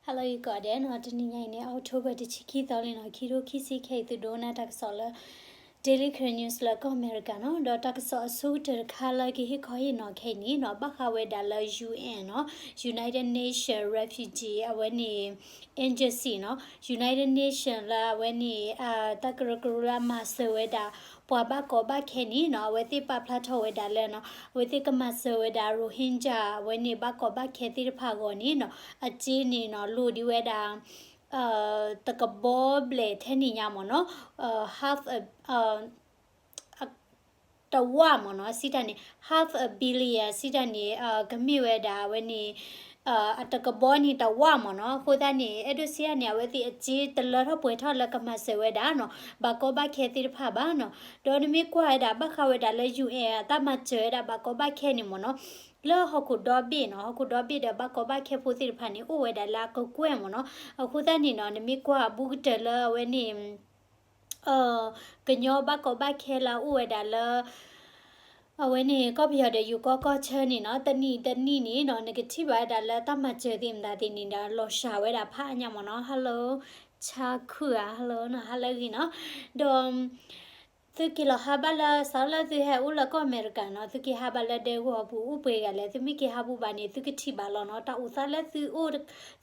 ဟါလၢအဂ့ၤကိးဂၤဒဲးနီၤ, တနံၤညါအံၤန့ၣ် October တဆံခံသီလံနီၤ, ခံထိခံဆံခဲအံၤ သုဒိကနၣ်တၢ်ကစီၣ်လၢ Daily Karen News လၢကီၢ်အမဲရကၤနီၤ, ဒီးတၢ်ကစီၣ်အဆိကတၢၢ်တခါလၢကဟ့ၣ်ခီဟ့ၣ်နီၤခဲအံၤန့ၣ်နီၤ, ဘၣ်ဃးဝဲဒၣ်လၢ ယူၣ်အဲၣ် နီၤ, United Nations Refugee အဝဲန့ၣ် agency နီၤ, United Nations လၢအဝဲန့ၣ် တၢ်ကရၢကရိလၢအမၤစၢၤဝဲဒၣ် ပှၤဘၣ်ကီဘၣ်ခဲန့ၣ်နီၤ, အဝဲသ့ၣ်ပာ်ဖျါထီၣ်ဝဲဒၣ်လၢနီၤ, အဝဲသ့ၣ်ကမၤစၢၤဝဲဒၣ် Rohingya အဝဲန့ၣ် ဘၣ်ကီဘၣ်ခဲသ့ၣ်တဖၣ်အဂီၢ်န့ၣ်နီၤ, အစ့န့ၣ်နီၤ လိၣ်ဒံးဝဲဒၣ် တကဘီဘျဲၣ်ထဲန့ၣ်ညါမ့ၢ်နီၤ, half a တဝၣ်မ့ၢ်နီၤ, စံးတၢ်န့ၣ် half a billion စံးတၢ်န့ၣ် ကမ့ၢ်ဝဲဒၣ်အဝဲန့ၣ် အတကဘီန့ၣ်တဝၣ်မ့ၢ်နီၤ, အဃိသတးန့ၣ် အဲၣ်ဒိးစံးတၢ်န့ၣ် အဝဲသ့ၣ်အစ့တလၢထီၣ်ပှဲၤထီၣ်လၢကမၤစၢၤဝဲဒၣ်နီၤ, ဘၣ်ကီဘၣ်ခဲသ့ၣ်တဖၣ်ဘၣ်နီၤ, ဒီးနမ့ၢ်ကွၢ်ဝဲဒၣ်ဘၣ်ဃးဝဲဒၣ်လၢ ယူၣ်အဲၣ် အတၢ်မၤစၢၤဝဲဒၣ်ဘၣ်ကီဘၣ်ခဲန့ၣ်မ့ၢ်နီၤ, လၢဟီၣ်ခိၣ်ဒီဘ့ၣ်နီၤ, ဟီၣ်ခိၣ်ဒီဘ့ၣ်ဒီးဘၣ်ကီဘၣ်ခဲဖိသ့ၣ်တဖၣ်န့ၣ် အိၣ်ဝဲဒၣ်လၢအကကွဲၢ်မ့ၢ်နီၤ, အဃိသတးန့ၣ်နီၤ နမ့ၢ်ကွၢ်အဘူးကတၢၢ်လၢအဝဲန့ၣ် ကညီဘၣ်ကီဘၣ်ခဲလၢအအိၣ်ဝဲဒၣ်လၢ အဝဲန့ၣ် ကီၢ်ပယီၤဒီးယိၤကီၢ်ကီၢ်ဆၢန့ၣ်နီၤ, တနံၣ်တနံၣ်န့ၣ်နီၤ နကထံၣ်ဘၣ်ဝဲဒၣ်လၢတၢ်မၤစၢၤသ့ၣ်မတၤသ့ၣ်န့ၣ်ဒီး လီၤစှၤဝဲဒၣ်ဖးအါညါမ့ၢ်နီၤ, hello ဆါခုၣ်ဧါ, hello နီၤ, ဟါလၢအဂ့ၤနီၤ, ဒီး သုက့ၤလီၤဟးဘၣ်လၢ စးလၢသုဟဲအိၣ်လၢကီၢ်အမဲရကၤနီၤ, သုက့ၤဟးဘၣ်လၢဒဲကဝီၤပူၤအိၣ်ပှဲၤဂၤလဲၣ်, သုမ့ၢ်က့ၤဟးပူၤဘၣ်န့ၣ် သုကထံၣ်ဘၣ်လီၤနီၤ, တၢ်အိၣ်သးလၢသု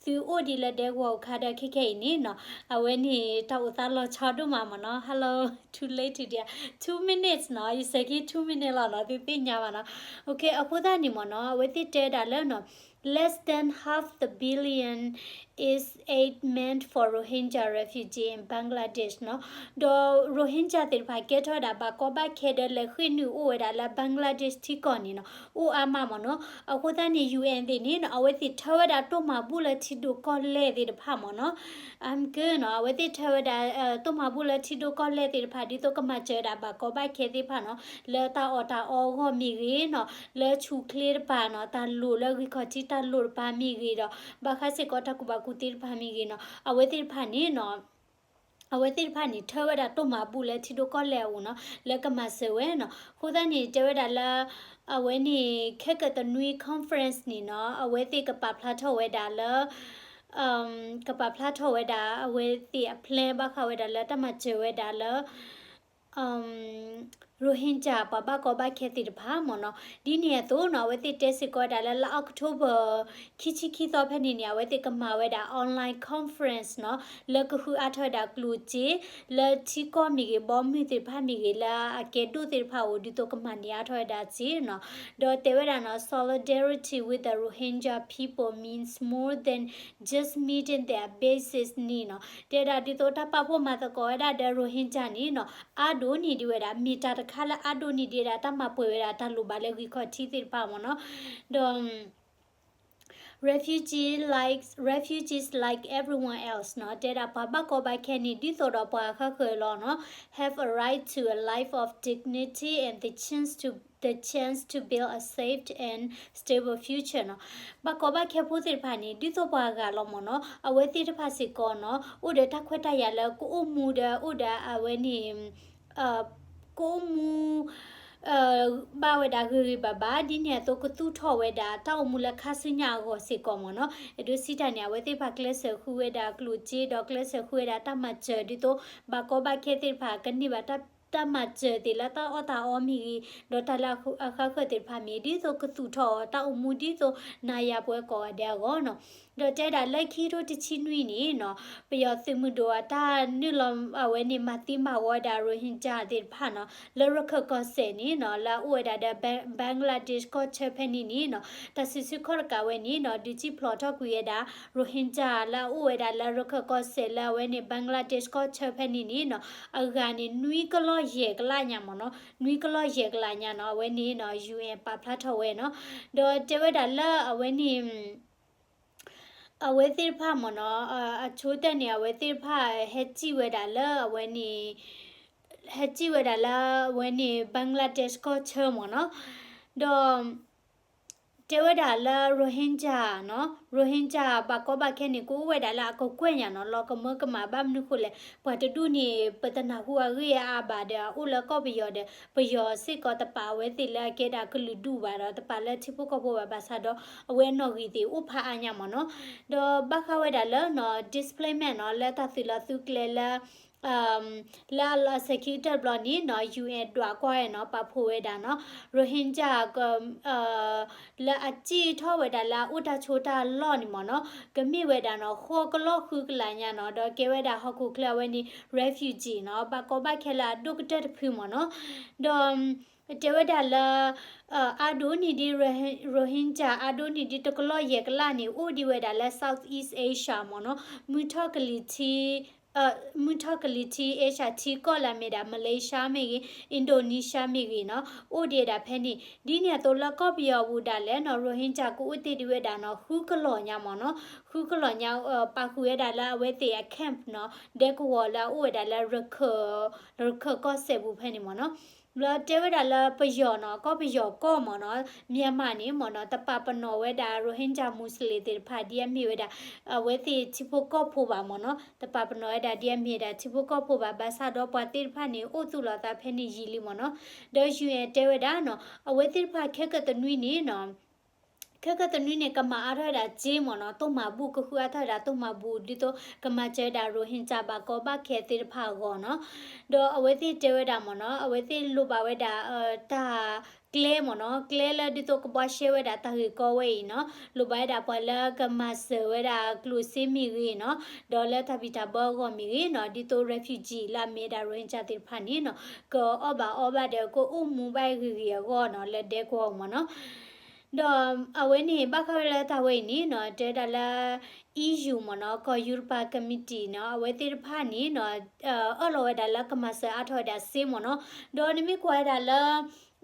သုအိၣ်ဒံးလၢဒဲကဝီၤအခါဒီးခဲခဲအံၤန့ၣ်နီၤ, အဝဲန့ၣ် တၢ်အိၣ်သးလီၤဆီဒိၣ်မးမ့ၢ်နီၤ, hello, too late to dear, two minutes နီၤ, ယစဲးက့ two minutes လီၤနီၤ, သုသ့ၣ်ညါဘၣ်နီၤ, okay, အဃိသတးန့ၣ်မ့ၢ်နီၤ, အဝဲသ့ၣ်တဲဝဲဒၣ်လၢနီၤ less than half the billion is aid meant for Rohingya refugee in Bangladesh နီၤ, ဒီး Rohingya သ့ၣ်တဖၣ်ကဲထီၣ်ဝဲဒၣ်ဘၣ်ကီဘၣ်ခဲဒီးလဲၤဃ့ၢ်နုာ်အိၣ်ဝဲဒၣ်လၢ Bangladesh ထံကီၢ်န့ၣ်နီၤ, အိၣ်အါမးမ့ၢ်နီၤ, အဃိသတးန့ၣ် ယူၣ်အဲၣ် သ့ၣ်န့ၣ်နီၤ, အဝဲသ့ၣ်ထၢဝဲဒၣ်တိၢ်မၤဘူၣ်လၢထံဒိၣ်ကီၢ်လဲၢ်သ့ၣ်တဖၣ်မ့ၢ်နီၤ, အမ်ကနီၤ, အဝဲသ့ၣ်ထၢဝဲဒၣ် တိၢ်မၤဘူၣ်လၢထံဒိၣ်ကီၢ်လဲၢ်သ့ၣ်တဖၣ် ဒ်သိးကမၤစၢၤဝဲဒၣ်ဘၣ်ကီဘၣ်ခဲသ့ၣ်တဖၣ်နီၤ, လၢတၢ်အီၣ်တၢ်အီအဂီၢ်မ့ၢ်ဂ့ၤနီၤ, လၢဆူၣ်ချ့တပၤနီၤ, တၢ်လိၣ်လၢဂံၢ်ခီၣ်ထံးတၢ်လိၣ်တပၤမ့ၢ်ဂ့ၤဒီး ဘၣ်ဃးစ့ၢ်ကီးတၢ်ကူၣ်ဘၣ်ကူၣ်သ့တဖၣ်မ့ၢ်ဂ့ၤနီၤ, အဝဲသ့ၣ်တဖၣ်န့ၣ်နီၤ အဝဲသ့ၣ်တဖၣ်န့ၣ် ထၢဝဲဒၣ်တိၢ်မၤဘူၣ်လၢထံဒိၣ်ကီၢ်လဲၢ်အအိၣ်နီၤ, လၢကမၤစၢၤဝဲနီၤ, အဃိသတးန့ၣ် တဲဝဲဒၣ်လၢ အဝဲန့ၣ် ခဲကတနွံ conference န့ၣ်နီၤ, အဝဲသ့ၣ်ကပာ်ဖျါထီၣ်ဝဲဒၣ်လၢ ကပာ်ဖျါထီၣ်ဝဲဒၣ် အဝဲသ့ၣ်အ plan ဘၣ်ဃးဝဲဒၣ်လၢတၢ်မၤစၢၤဝဲဒၣ်လၢ Rohingya ပှၤဘၣ်ကီဘၣ်ခဲသ့ၣ်တဖၣ်မ့ၢ်နီၤ, ဒ်န့ၣ်အသိးနီၤ, အဝဲသ့ၣ်တဲစ့ၢ်ကီးဝဲဒၣ်လၢ လါ October ခံဆံခံသီဖဲန့ၣ်န့ၣ် အဝဲသ့ၣ်ကမၤဝဲဒၣ် online conference နီၤ, လၢကဃုအါထီၣ်ဝဲဒၣ်ကျိၣ်စ့ လၢထံကီၢ်မ့ၢ်ဂ့ၤ ဘီမုၢ်သ့ၣ်တဖၣ်မ့ၢ်ဂ့ၤ လၢအကဲဒိၣ်သ့ၣ်တဖၣ်အအိၣ် ဒ်သိးကမၤန့ၢ်အါထီၣ်ဝဲဒၣ်စ့နီၤ, ဒီးတဲဝဲဒၣ်နီၤ, solidarity with the Rohingya people means more than just meeting their basic need နီၤ, တဲဝဲဒၣ်ဒ်သိးတၢ်ပာ်ဖှိၣ်မၤသကိးဝဲဒၣ်ဒီး Rohingya န့ၣ်နီၤ, အါဒိၣ်န့ၢ်ဒံးဝဲဒၣ် မ့ၢ်တၢ်တခါလၢအါဒိၣ်န့ၢ်ဒံးဝဲဒၣ် တၢ်မၤပှဲၤဝဲဒၣ်တၢ်လိၣ်ဘၣ်လၢဂံၢ်ခီၣ်ထံးသ့ၣ်တဖၣ်မ့ၢ်နီၤ, ဒီး refugee like, refugees like everyone else နီၤ, တဲဒၣ်ပှၤဘၣ်ကီဘၣ်ခဲန့ၣ် ဒ်သိးဒီးပှၤဃၣ်ဃၢၤလီၤနီၤ, have a right to a life of dignity and the chance to, the chance to build a safe and stable future နီၤ, ဘၣ်ကီဘၣ်ခဲဖိသ့ၣ်တဖၣ်န့ၣ် ဒ်သိးပှၤဂၤလီၤမ့ၢ်နီၤ, အဝဲသ့ၣ်တဖၣ်စ့ၢ်ကီးနီၤ အိၣ်ဒီးတၢ်ခွဲးတၢ်ယာ်လၢကအိၣ်မူဒီးအိၣ်ဒီးအဝဲန့ၣ် ကအိၣ်မူ ဘၣ်ဝဲဒၣ်ဂ့ၤဂ့ၤဘၣ်ဘၣ် ဒ်န့ၣ်အသိးကသူၣ်ထီၣ်ဝဲဒၣ်တၢ်အိၣ်မူလၢခါဆူညါအဂီၢ်စ့ၢ်ကီးမ့ၢ်နီၤ, အဲၣ်ဒိးစံးတၢ်န့ၣ် အဝဲသ့ၣ်တဖၣ်ကျဲးစၢးဃုဝဲဒၣ်ကျိၣ်စ့ဒီးကျဲးစၢးဃုဝဲဒၣ်တၢ်မၤစၢၤဒ်သိး ဘၣ်ကီဘၣ်ခဲသ့ၣ်တဖၣ်ကန့ၢ်ဘၣ်တၢ် တၢ်မၤစၢၤသ့ၣ်လၢတၢ်အီၣ်တၢ်အီမ့ၢ်ဂ့ၤ, ဒီးတၢ်လၢအဃၣ်ဃၢၤသ့ၣ်တဖၣ်မ့ၢ် ဒ်သိးကသူၣ်ထီၣ်အီၤတၢ်အိၣ်မူဒ်သိးနၤယၤပှၤကိးဂၤဒဲးအဂီၢ်နီၤ, ဒီးတဲဒၣ်လၢခံကထိတဆံနွံန့ၣ်နီၤ, ပယီၤသုးမုၢ်ဒိၣ်အတၢ်နုာ်လီၤအဝဲန့ၣ် မၤသံမၤဝီဝဲဒၣ် Rohingya သ့ၣ်တဖၣ်နီၤ, လၢရခၢၣ်ကီၢ်စဲၣ်န့ၣ်နီၤ, လၢအအိၣ်ဝဲဒၣ်ဒီး Bangladesh ကီၢ်ဆၢဖဲန့ၣ်န့ၣ်နီၤ, တၢ်စံးဆၢခီၣ်တကးဝဲန့ၣ်နီၤ, ဒုးစံၣ်ဖျိးထီၣ်ကွံာ်ဝဲဒၣ် Rohingya လၢအအိၣ်ဝဲဒၣ်လၢရခၢၣ်ကီၢ်စဲၣ်လၢအဝဲန့ၣ် Bangladesh ကီၢ်ဆၢဖဲန့ၣ်န့ၣ်နီၤ, အဂၤန့ၣ် နွံကလီၢ်ယဲၢ်ကလးညါမ့ၢ်နီၤ, နွံကလီၢ်ယဲၢ်ကလးညါနီၤ, အဝဲန့ၣ်နီၤ ယူၣ်အဲၣ် ပာ်ဖျါထီၣ်ဝဲနီၤ, ဒီးတဲဝဲဒၣ်လၢအဝဲန့ၣ် အဝဲသ့ၣ်တဖၣ်မ့ၢ်နီၤ, အဆိကတၢၢ်န့ၣ် အဝဲသ့ၣ်တဖၣ်ဟဲစံၣ်ဝဲဒၣ်လၢအဝဲန့ၣ် ဟဲစံၣ်ဝဲဒၣ်လၢအဝဲန့ၣ် Bangladesh ကီၢ်ဆၢမ့ၢ်နီၤ, ဒီး တဲဝဲဒၣ်လၢ Rohingya နီၤ, Rohingya ဘၣ်ကီဘၣ်ခဲန့ၣ် ကအိၣ်ဝဲဒၣ်လၢအကကွဲၢ်ညါနီၤ, လီၤကမၢကမၣ်ဘၣ်မနုၤဃိလဲၣ်, ပှၤတဒူၣ်န့ၣ် ပတနၢ်ဟူအဂ့ၢ်အါဘၣ်ဒီး အအိၣ်လၢကီၢ်ပယီၤဒီး ပယီၤစ့ၢ်ကီးတပာ်အဝဲသ့ၣ်လၢအကဲဒၣ်ကလုာ်ဒူၣ်ဘၣ်ဒီး တပာ်လၢထံဖိကီၢ်ဖိဘၣ်, ဘၣ်ဆၣ်ဒီး အဝဲအနီၣ်ဂံၢ်သ့ၣ်အိၣ်ဖးအါညါမ့ၢ်နီၤ, ဒီးဘၣ်ဃးဝဲဒၣ်လၢနီၤ displacement နီၤ, လၢတၢ်သုးလီၤသုးကျဲလၢ လၢအလီၤစဲၤခံကတၢၢ်တဘျီန့ၣ်နီၤ ယူဢၣ် ဒွးကွၢ်ဝဲနီၤ, ပာ်ဖှိၣ်ဝဲဒၣ်နီၤ Rohingya လၢအစံၣ်ထီၣ်ဝဲဒၣ်လၢအအိၣ်တၢ်ဆိးတၢ်လီၢ်န့ၣ်မ့ၢ်နီၤ, ကမ့ၢ်ဝဲဒၣ်နီၤ ဃိးကလီၢ်ဃုကလးညါနီၤ, ဒီးကဲဝဲဒၣ်ဟီၣ်ခိၣ်ချၢအဝဲန့ၣ် refugee နီၤ, ဘၣ်ကီဘၣ်ခဲလၢအဒိၣ်ကတၢၢ်တဖုမ့ၢ်နီၤ, ဒီး တဲဝဲဒၣ်လၢ အါဒိၣ်န့ၢ်ဒံး Rohingya အါဒိၣ်န့ၢ်ဒံးတကလီၢ်ယဲၢ်ကလးန့ၣ် အိၣ်ဒံးဝဲဒၣ်လၢ Southeast Asia မ့ၢ်နီၤ, မုၢ်ထီၣ်ကလံၤထံး မုၢ်ထီၣ်ကလံၤထံး Asia ထံကီၢ်လၢအမ့ၢ်ဒၣ် Malaysia မ့ၢ်ဂ့ၤ, Indonesia မ့ၢ်ဂ့ၤနီၤ, အိၣ်ဒံးဝဲဒၣ်ဖဲန့ၣ်, ဒ်န့ၣ်အသိးလၢကီၢ်ပယီၤအပူၤဒၣ်လဲာ်နီၤ Rohingya ကအိၣ်တ့ၢ်ဒံးဝဲဒၣ်နီၤ ဃုကလီၢ်ညါမ့ၢ်နီၤ, ဃုကလီၢ်ညါ ပာ်ဃုာ်ဝဲဒၣ်လၢအဝဲသ့ၣ်အ camp နီၤ, ဒဲကဝီၤလၢအအိၣ်ဝဲဒၣ်လၢ ရခၢၣ်ကီၢ်စဲၣ်ပူၤဖဲန့ၣ်မ့ၢ်နီၤ, ဘျီတဲဝဲဒၣ်လၢပယီၤနီၤ ကီၢ်ပယီၤကီၢ်မ့ၢ်နီၤ, Myanmar န့ၣ်မ့ၢ်နီၤ တပာ်ပနီၣ်ဝဲဒၣ် Rohingya Muslim သ့ၣ်တဖၣ် ဒ်အမ့ၢ်ဝဲဒၣ် အဝဲသ့ၣ်ထံဖိကီၢ်ဖိဘၣ်မ့ၢ်နီၤ, တပာ်ပနီၣ်ဝဲဒၣ်ဒ်အမ့ၢ်ဝဲဒၣ်ထံဖိကီၢ်ဖိဘၣ်, ဘၣ်ဆၣ်ဒီးပှၤသ့ၣ်တဖၣ်န့ၣ် အိၣ်သူၣ်လီၤသးဖဲန့ၣ်ယံာ်လံမ့ၢ်နီၤ, ဒီး ယူၣ်အဲၣ် တဲဝဲဒၣ်နီၤ အဝဲသ့ၣ်တဖၣ်ခဲကတနွံန့ၣ်နီၤ ခဲကတနွံန့ၣ် ကမၤအါထီၣ်ဝဲဒၣ်စ့မ့ၢ်နီၤ, တိၢ်မၤဘူၣ် ကဃုအါထီၣ်ဝဲဒၣ်တိၢ်မၤဘူၣ် ဒ်သိးကမၤစၢၤဝဲဒၣ် Rohingya ဘၣ်ကီဘၣ်ခဲသ့ၣ်တဖၣ်အဂီၢ်နီၤ, ဒီးအဝဲသ့ၣ်တဲဝဲဒၣ်မ့ၢ်နီၤ, အဝဲသ့ၣ်လိၣ်ဘၣ်ဝဲဒၣ် တၢ်ကျဲမ့ၢ်နီၤ, ကျဲလၢဒ်သိးကဘှါရှဲဝဲဒၣ်တၢ်ဂ့ၢ်ကီဝဲအံၤနီၤ, လိၣ်ဘၣ်ဝဲဒၣ်ပှၤလၢကမၤစၢၤဝဲဒၣ်ကျိၣ်စ့မ့ၢ်ဂ့ၤနီၤ, ဒီးလၢတၢ်ဘံၣ်တၢ်ဘၢအဂီၢ်မ့ၢ်ဂ့ၤနီၤ, ဒ်သိး refugee လၢအမ့ၢ်ဝဲဒၣ် Rohingya သ့ၣ်တဖၣ်န့ၣ်နီၤ, ကအီၣ်ဘၣ်အီဘၣ်ဒီး ကအိၣ်မူဘၣ်ဂ့ၤဂ့ၤအဂီၢ်နီၤ, လၢဒဲကဝီၤမ့ၢ်နီၤ, ဒီးအဝဲန့ၣ် ဘၣ်ဃးဝဲလၢတၢ်ဝဲအံၤန့ၣ်နီၤ, တဲဝဲဒၣ်လၢ EU မ့ၢ်နီၤ, ကီၢ်ယူရပၤ committee နီၤ, အဝဲသ့ၣ်တဖၣ်န့ၣ်နီၤ, အၢၣ်လီၤဝဲဒၣ်လၢကမၤစၢၤအါထီၣ်ဝဲဒၣ်စ့မ့ၢ်နီၤ, ဒီးနမ့ၢ်ကွၢ်ဝဲဒၣ်လၢ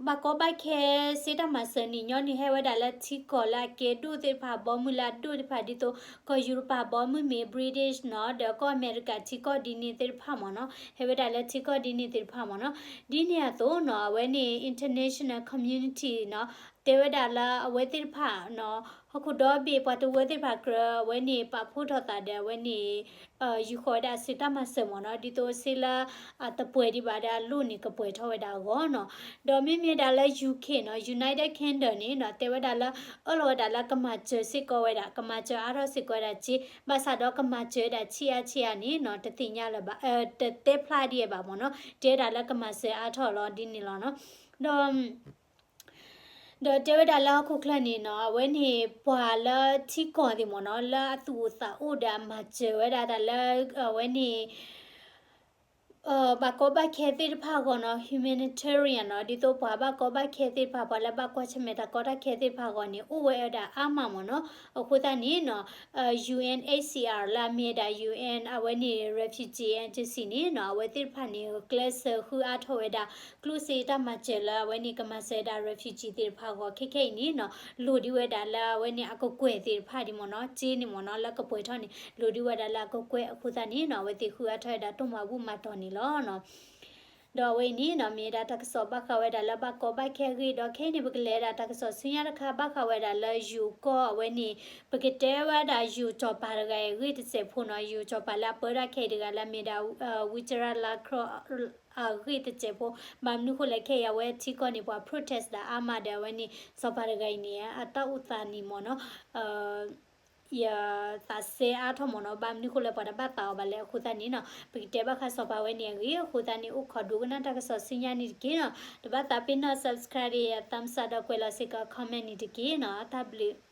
ဘၣ်ကီဘၣ်ခဲစ့တၢ်မၤစၢၤန့ၣ် ညီနုၢ်ဟဲဝဲဒၣ်လၢထံကီၢ်လၢအကဲဒိၣ်သ့ၣ်တဖၣ် ဘီမုၢ်လၢအဒိၣ်သ့ၣ်တဖၣ် ဒ်သိး ကီၢ်ယူရပၤ ဘီမုၢ်မ့ၢ် British နီၤ, ဒီးကီၢ်အမဲရကၤထံကီၢ်ဒ်န့ၣ်သ့ၣ်တဖၣ်မ့ၢ်နီၤ, ဟဲဝဲဒၣ်လၢထံကီၢ်ဒ်န့ၣ်သ့ၣ်တဖၣ်မ့ၢ်နီၤ, ဒ်န့ၣ်အသိးနီၤ, အဝဲန့ၣ် international community နီၤ, တဲဝဲဒၣ်လၢအဝဲသ့ၣ်တဖၣ်နီၤ, ဟီၣ်ခိၣ်ဒီဘ့ၣ်ပှၤတဝၢသ့ၣ်တဖၣ်ကြၢး အဝဲန့ၣ် ပာ်ဖှိၣ်ထီၣ်သးဒီး အဝဲန့ၣ် ယူာ်ဃီၤဝဲဒၣ်စ့တၢ်မၤစၢၤမ့ၢ်နီၤ, ဒ်သိးစ့လၢ အတပှဲၤဒံးဘၣ်ဒီးအလိၣ်န့ၣ် ကပှဲၤထီၣ်ဝဲဒၣ်အဂီၢ်နီၤ, ဒီးမ့မ့ၢ်ဒၣ်လၢ UK နီၤ, United Kingdom န့ၣ်နီၤ, တဲဝဲဒၣ်လၢ အၢၣ်လီၤဝဲဒၣ်လၢကမၤစၢၤစ့ၢ်ကီးဝဲဒၣ်, ကမၤစၢၤအါထီၣ်စ့ၢ်ကီးဝဲဒၣ်စ့, ဘၣ်ဆၣ်ဒီးကမၤစၢၤဝဲဒၣ်ဆံးအါဆံးအါန့ၣ်နီၤ, တသ့ၣ်ညါလၢၤဘၣ်, တတဲဖျါဒံးဘၣ်မ့ၢ်နီၤ, တဲဝဲဒၣ်လၢကမၤစၢၤအါထီၣ်လီၤဒ်န့ၣ်လီၤနီၤ, ဒီး ဒီးတဲဝဲဒၣ်လၢဟီၣ်ခိၣ်ချၢန့ၣ်နီၤ, အဝဲန့ၣ်ပှၤလၢထံကီၢ်သ့ၣ်မ့ၢ်နီၤ, လၢအသူၣ်အိၣ်သးအိၣ်ဒီးအမၤစၢၤဝဲဒၣ်တၢ်လၢ အဝဲန့ၣ် ဘၣ်ကီဘၣ်ခဲသ့ၣ်တဖၣ်အဂီၢ်နီၤ, humanitarian နီၤ, ဒ်သိးပှၤဘၣ်ကီဘၣ်ခဲသ့ၣ်တဖၣ် ပှၤလၢဘၣ်ကွၢ်ဆၢၣ်မဲာ်တၢ်ကီတၢ်ခဲသ့ၣ်တဖၣ်အဂီၢ်န့ၣ် အိၣ်ဝဲဒၣ်အါမးမ့ၢ်နီၤ, အဃိသတးန့ၣ်နီၤ UNHCR လၢအမ့ၢ်ဝဲဒၣ် UN အဝဲန့ၣ် refugee agency န့ၣ်နီၤ, အဝဲသ့ၣ်တဖၣ်န့ၣ် ကျဲးစၢးဃုအါထီၣ်ဝဲဒၣ် ကျိၣ်စ့တၢ်မၤစၢၤလၢအဝဲန့ၣ် ကမၤစၢၤဝဲဒၣ် refugee သ့ၣ်တဖၣ်အဂီၢ် ခဲခဲအံၤန့ၣ်နီၤ, လိၣ်ဒံးဝဲဒၣ်လၢအဝဲန့ၣ်အကကွဲၢ်သ့ၣ်တဖၣ်ဒံးမ့ၢ်နီၤ, စ့န့ၣ်မ့ၢ်နီၤ လၢကပှဲၤထီၣ်န့ၣ် လိၣ်ဒံးဝဲဒၣ်လၢအကကွဲၢ်အဃိသတးန့ၣ်နီၤ, အဝဲသ့ၣ်ဃုအါထီၣ်ဝဲဒၣ်တိၢ်မၤဘူၣ်မၤတီၢ်န့ၣ်လီၤနီၤ. ဒီးအဝဲအံၤန့ၣ်နီၤ, မ့ၢ်ဝဲဒၣ်တၢ်ကစီၣ်ဘၣ်ဃးဝဲဒၣ်လၢဘၣ်ကီဘၣ်ခဲအဂ့ၢ်, ဒီးခဲအံၤန့ၣ် ပကလဲၤဝဲဒၣ်တၢ်ကစီၣ်ဆူညါတခါ ဘၣ်ဃးဝဲဒၣ်လၢယိၤကီၢ်အဝဲန့ၣ်, ပကတဲဝဲဒၣ်ယိၤစီၤပၤတဂၤအံၤအဂ့ၢ်တစဲးဖိနီၤ, ယိၤစီၤပၤလၢအပၢတၢ်ခဲအံၤတဂၤလၢအမ့ၢ်ဒၣ် ဝံၣ်ကရၣ်လါခရၢၣ် အဂ့ၢ်တစဲးဖိ, ဘၣ်မနုၤဃိလဲၣ် ခဲအံၤအဝဲထံကီၢ်န့ၣ် ပှၤ protest ဒၣ်အါမးဒီး အဝဲန့ၣ် စီၤပၤတဂၤအံၤန့ၣ် အတၢ်အိၣ်သးန့ၣ်မ့ၢ်နီၤ, ယသးစဲအါထီၣ်မ့ၢ်နီၤ, ဘၣ်မနုၤဃိလၢပှၤတဘၣ်သးအီၤဘၣ်လဲၣ်အဃိသတးန့ၣ်နီၤ, ပကတဲဘၣ်ဃးစီၤပၤဝဲန့ၣ်အဂ့ၢ်အဃိသတးန့ၣ် အိၣ်ခိးဒိကနၣ်တၢ်ကစီၣ်ဆူညါန့ၣ်တက့ၢ်နီၤ, တဘၣ်သးပ့ၤနီၣ် subscribe ဒီး thumbs up ဒီးကွဲးလီၤစ့ၢ်ကီး comment န့ၣ်တက့ၢ်နီၤ, တၢ်ဘျုး